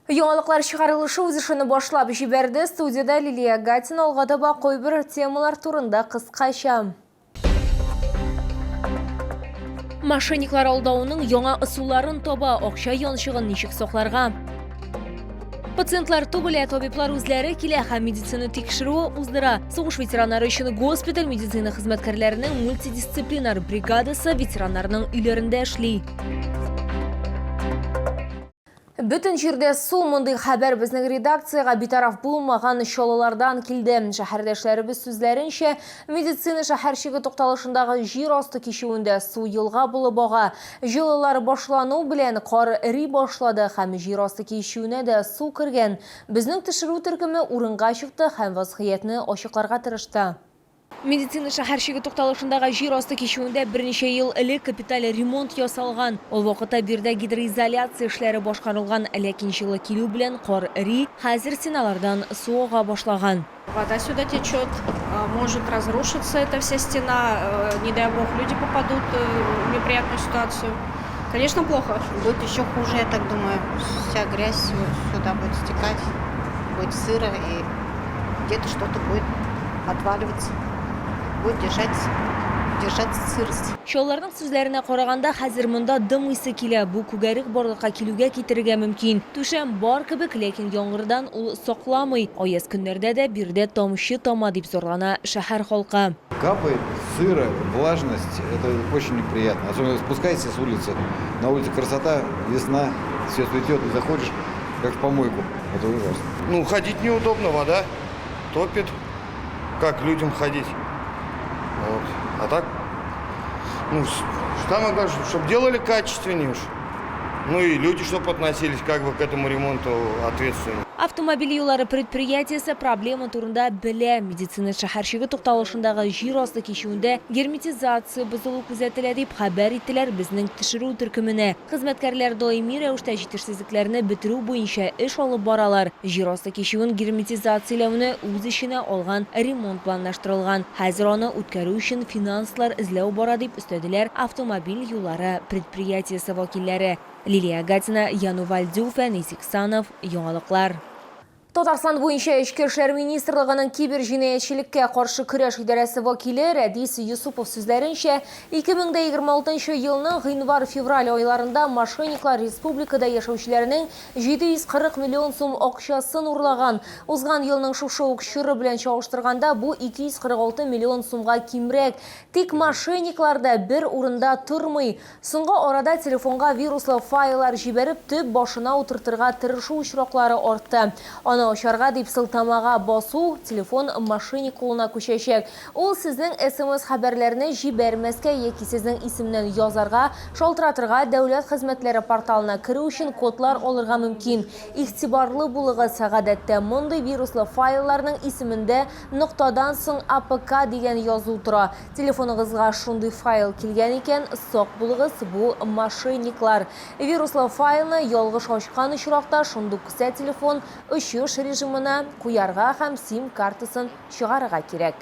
Яңалыклар чыгарылышы үз эшен башлап җибәрде. Студиядә Лилия Гатина алга таба кайбер темалар турында кыскача. Мошенниклар алдауның яңа ысулларын таба, акча янчыгын ничек сакларга? Пациентлар түгел, ә табиблар үзләре килә һәм медицина тикшерүе уздыра. Сугыш ветераннары өчен госпиталь медицина хезмәткәрләренең мультидисциплинар бригадасы ветераннарның өйләрендә эшли. Бөтен җирдә су, мондый хәбәр безнең редакциягә битараф булмаган чаллылардан килде. Шәһәрдәшләребез сүзләренчә, медицина шәһәрчеге тукталышындагы җир асты кичүендә су елга булып ага. Җылылар башлану белән кар эри башлады һәм җир асты кичүенә дә су кергән. Безнең төшерү төркеме урынга чыкты һәм вазгыятьне ачыкларга тырышты. Медицина шәһәрчеге тукталышындагы җир асты кичүендә берничә ел элек капиталь ремонт ясалган. Ул вакытта биредә гидроизоляция эшләре башкарылган, ләкин җылы килү белән кар эри, хәзер стеналардан су ага башлаган. Вода сюда течет, может разрушиться эта вся стена, не дай бог люди попадут в неприятную ситуацию. Конечно, плохо. Будет еще хуже, я так думаю. Вся грязь сюда будет стекать, будет сыро и где-то что-то будет отваливаться, будет держать, держаться сырость. Чалларның сүзләренә караганда, хәзер монда дым исе килә, бу күгәрек барлыкка килүгә китерергә мөмкин. Түшәм бар кебек, ләкин яңгырдан ул сакламый. Аяз көннәрдә дә биредә тамчы тама, дип зарлана шәһәр халкы. Капает, сыро, влажность, это очень неприятно. Особенно спускаешься с улицы, на улице красота, весна, все цветет, и заходишь, как в помойку. Это ужасно. Ну, ходить неудобно, вода топит. Как людям ходить? Вот. А так, ну, самое главное, чтобы делали качественнее уж. Ну и люди, чтобы относились как бы к этому ремонту ответственно. Автомобиль юллары предприятиесе проблема турында белә. Медицина шәһәрчеге тукталышындагы җир асты кичүендә герметизация бозылу күзәтелә, дип хәбәр иттеләр безнең төшерү төркеменә. Хезмәткәрләр даими рәвештә җитешсезлекләрне бетерү буенча эш алып баралар. Җир асты кичүен герметизацияләүне үз эченә алган ремонт планлаштырылган. Хәзер аны үткәрү өчен финанслар эзләү бара, дип өстәделәр автомобиль юллары предприятиесе вәкилләре. Лилия Гатина, Яну Вальдю, Фәнис Иксанов, Яңалыклар. Татарстан буенча Эчке эшләр министрлыгының кибер җинаятьчелеккә каршы көрәш идарәсе вәкиле Рәдис Йосыпов сүзләренчә, 2026 елның гыйнвар-февраль айларында мошенниклар республикада яшәүчеләрнең 740 миллион сум акчасын урлаган. Узган елның шушы ук чоры белән чагыштырганда, бу 246 миллион сумга кимрәк. Тик мошенниклар да бер урында тормый. Соңгы арада телефонга вируслы файллар җибәреп, төп башына утыртырга тырышу очраклары артты. Аны ачарга дип сылтамага басу, телефон мошенник кулына күчәчәк. Ул сезнең смс-хәбәрләрне җибәрмәскә яки сезнең исемнән язарга, шалтыратырга, дәүләт хезмәтләре порталына керү өчен кодлар алырга мөмкин. Игътибарлы булыгыз, гадәттә мондый вируслы файлларның исемендә ноктадан соң APK дигән язу тора. Телефоныгызга шундый файл килгән икән, сак булыгыз, бу мошенниклар. Вируслы файлны ялгыш ачкан очракта, шундук кесә телефон очыш режимына куярга һәм сим-картасын чыгарырга кирәк.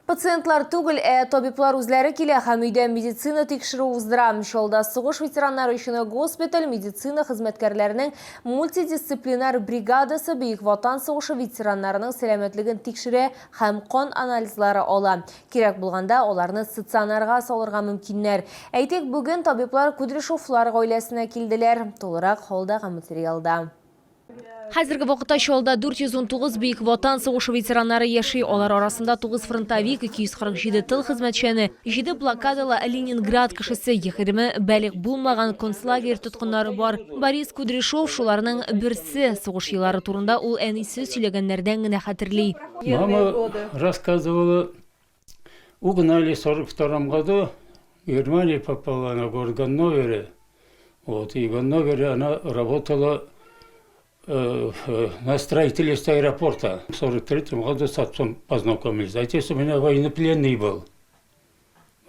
Пациентлар түгел, ә табиблар үзләре килә һәм өйдә медицина тикшерүе уздыра. Чаллыда сугыш ветераннары өчен госпиталь медицина хезмәткәрләренең мультидисциплинар бригадасы Бөек Ватан сугышы ветераннарының сәламәтлеген тикшерә һәм кан анализлары ала. Кирәк булганда, аларны стационарга салырга мөмкиннәр. Әйтик, бүген табиблар Кудряшовлар гаиләсенә килделәр. Тулырак холдагы материалда. Хәзерге вакытта Чаллыда 419 Бөек Ватан сугышы ветераннары яши. Алар арасында 9 фронтовик, 247 тыл хезмәтчәне, 7 блокадалы Ленинград кешесе, 20 балигъ булмаган концлагерь тоткыннары бар. Борис Кудряшов шуларның берсе. Сугыш еллары турында ул әнисе сөйләгәннәрдән генә хәтерли. Мама рассказывала, угнали в 42 году, в Германию попала она, город Ганновере. Вот, и в Ганновере она работала на строительстве аэропорта. В 43 году с отцом познакомились. Отец у меня военнопленный был.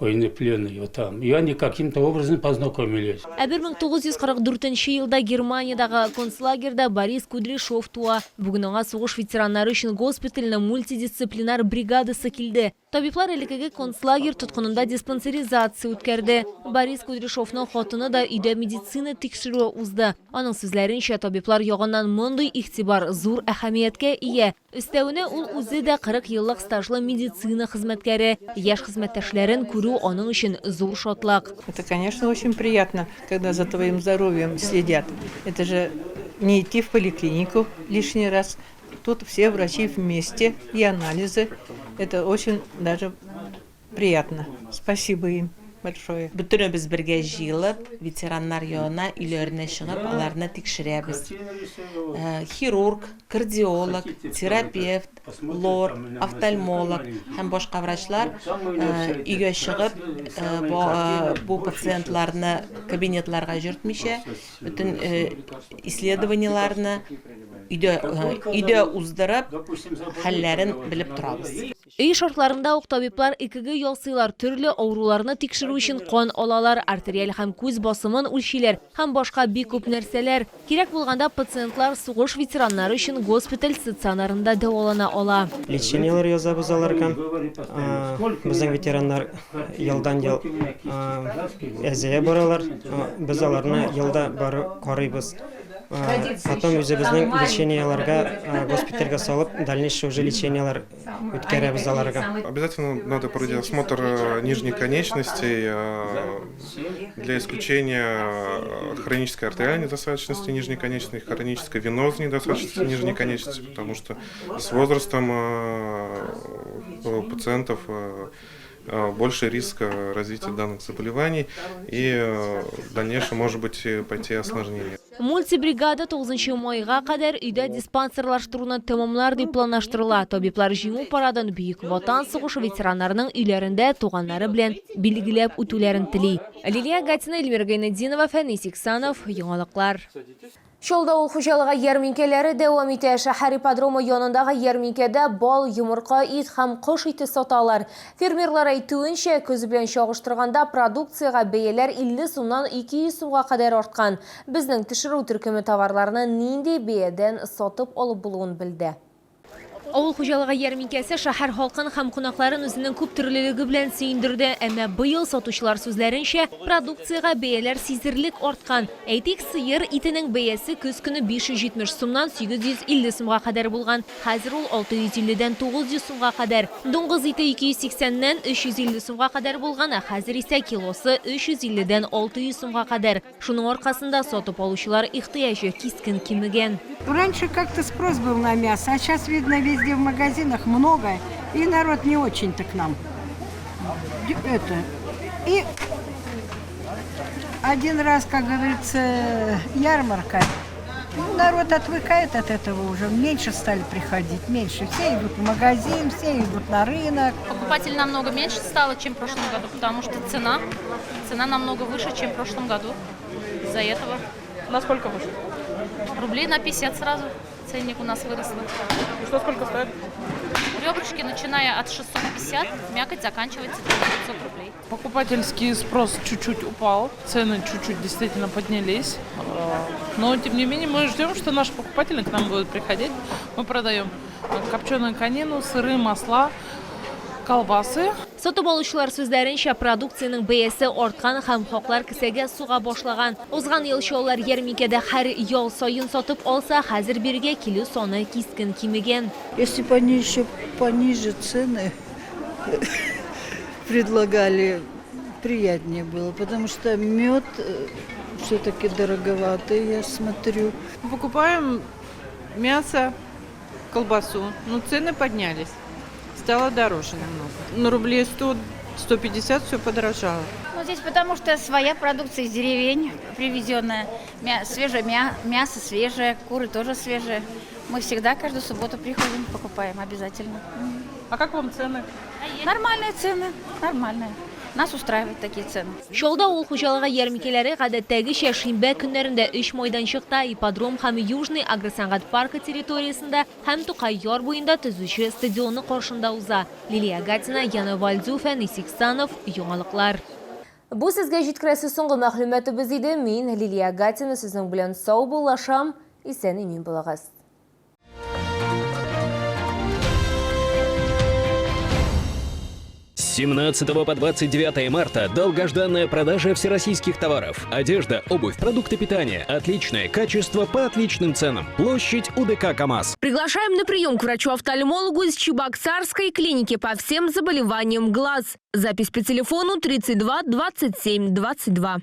Военнопленный вот там. И они каким-то образом познакомились. Ә 1944 елда Германиядәге концлагерьда Борис Кудряшов туа. Бүген аңа сугыш ветераннары өчен госпитальнең мультидисциплинар бригадасы килде. Табиблар элеккеге концлагерь тоткынында диспансеризация үткәрде. Борис Кудряшовның хатыны да өйдә медицина тикшерүе узды. Аның сүзләренчә, табиблар ягыннан мондый игътибар зур әһәмияткә ия. Өстәвенә, ул үзе дә 40 еллык стажлы медицина хезмәткәре. Яшь хезмәттәшләрен күрү аның өчен зур шатлык. Это, конечно, очень приятно, когда за твоим здоровьем следят. Это же не идти в поликлинику лишний раз. Тут все врачи вместе и анализы. Это очень даже приятно. Спасибо им большое. Бөтенебез бергә җыелып, ветераннар янына, өйләренә чыгып, аларны тикшерәбез. Э, хирург, кардиолог, терапевт, лор, офтальмолог һәм башка врачлар э, өйгә чыгып, э, бу пациентларны кабинетларга йөртмичә, бөтен исследованиеләрне өйдә, өйдә уздырып, хәлләрен белеп торабыз. Өй шартларында ук табиблар ЭКГ ясыйлар, төрле авыруларны тикшерү өчен кан алалар, артериаль һәм күз басымын үлчиләр һәм башка бик күп нәрсәләр. Кирәк булганда пациентлар сугыш ветераннары өчен госпиталь стационарында дәвалана ала. Лечениеләр язабыз аларга. Безнең ветераннар елдан-ел әзәя баралар. Без аларны елда барып карыйбыз. Потом үзебезнең лечениеләргә госпитальгә салып, дальнейший уже лечениеләр үткәрәбез аларга. Обязательно надо проводить осмотр нижних конечностей для исключения хронической артериальной недостаточности нижней конечности, хронической венозной недостаточности нижней конечности, потому что с возрастом у пациентов больше риск развития данных заболеваний и в дальнейшем может быть пойти осложнение. Мультибригада 9 майга кадәр өйдә диспансерлаштыруны тәмамлар дип планлаштырыла. Табиблар җиңү парадын Бөек Ватан сугышы ветераннарының өйләрендә туганнары белән билгеләп үтүләрен тели. Лилия Гатина, Эльмира Гайнетдинова, Фәнис Иксанов, Яңалыклар. Чаллыда авыл хуҗалыгы ярминкәләре дәвам итә. Шәһәр ипподромы янындагы ярминкәдә бал, йомырка, ит һәм кош ите саталар. Фермерлар әйтүенчә, көз белән чагыштырганда продукциягә бәяләр 50 сумнан 200 сумга кадәр арткан. Безнең төшерү төркеме товарларны нинди бәядән сатып алып булуын белде. Авыл хуҗалыгы ярминкәсе шәһәр халкын һәм кунакларын үзенең күп төрлелеге белән сөендерде. Әмма быел, сатучылар сүзләренчә, продукциягә бәяләр сизелерлек арткан. Әйтик, сыер итенең бәясе көз көне 570 сумнан 850 сумга кадәр булган. Хәзер ул 650 дән 900 сумга кадәр. Дуңгыз ите 280 нән 350 сумга кадәр булган, ә хәзер исә килосы 350 дән 600 сумга кадәр. Шуның аркасында сатып алучылар ихтыяҗы кискен кимегән. Раньше как-то спрос был на мясо, а сейчас, видно, везде в магазинах много, и народ не очень-то к нам. Это. И один раз, как говорится, ярмарка, ну, народ отвыкает от этого уже, меньше стали приходить, меньше. Все идут в магазин, все идут на рынок. Покупателей намного меньше стало, чем в прошлом году, потому что цена, цена намного выше, чем в прошлом году. Из-за этого. Насколько выше? Рублей на 50 сразу ценник у нас вырос. И что сколько стоит? Ребрышки, начиная от 650, мякоть заканчивается 900 рублей. Покупательский спрос чуть-чуть упал, цены чуть-чуть действительно поднялись. Но, тем не менее, мы ждем, что наши покупатели к нам будут приходить. Мы продаем копченую конину, сыры, масла, колбасы. Сатып алучылар сүзләренчә, продукциянең бәясе арткан һәм хаклар кесәгә суга башлаган. Узган ел чаллылар ярминкәдә һәр ял саен сатып алса, хәзер бирегә килү саны кискен кимегән. Если бы они еще пониже цены предлагали, приятнее было, потому что мед все-таки дороговатый, я смотрю. Покупаем мясо, колбасу, но цены поднялись. Стало дороже намного. На рублей 100-150 все подорожало. Ну, здесь потому что своя продукция из деревень привезенная. Свежее мясо свежее, куры тоже свежие. Мы всегда каждую субботу приходим, покупаем обязательно. А как вам цены? Нормальные цены, нормальные. Нас устраивают такие цены. Чаллыда авыл хуҗалыгы ярминкәләре гадәттәгечә шимбә көннәрендә өч майданчыкта, ипподром һәм Южный агросәнәгать паркы территориясендә һәм Тукай яр буенда төзүче стадионы каршында уза. Лилия Гатина, Яна Вальдю, Фәнис Иксанов, Яңалыклар. Бу сезгә җиткерәсе соңгы мәгълүматыбыз иде. Мин, Лилия Гатина, сезнең белән саубуллашам. Исән-имин булыгыз. 17 по 29 марта долгожданная продажа всероссийских товаров. Одежда, обувь, продукты питания. Отличное качество по отличным ценам. Площадь УДК КАМАЗ. Приглашаем на прием к врачу-офтальмологу из Чебоксарской клиники по всем заболеваниям глаз. Запись по телефону 32 27 22.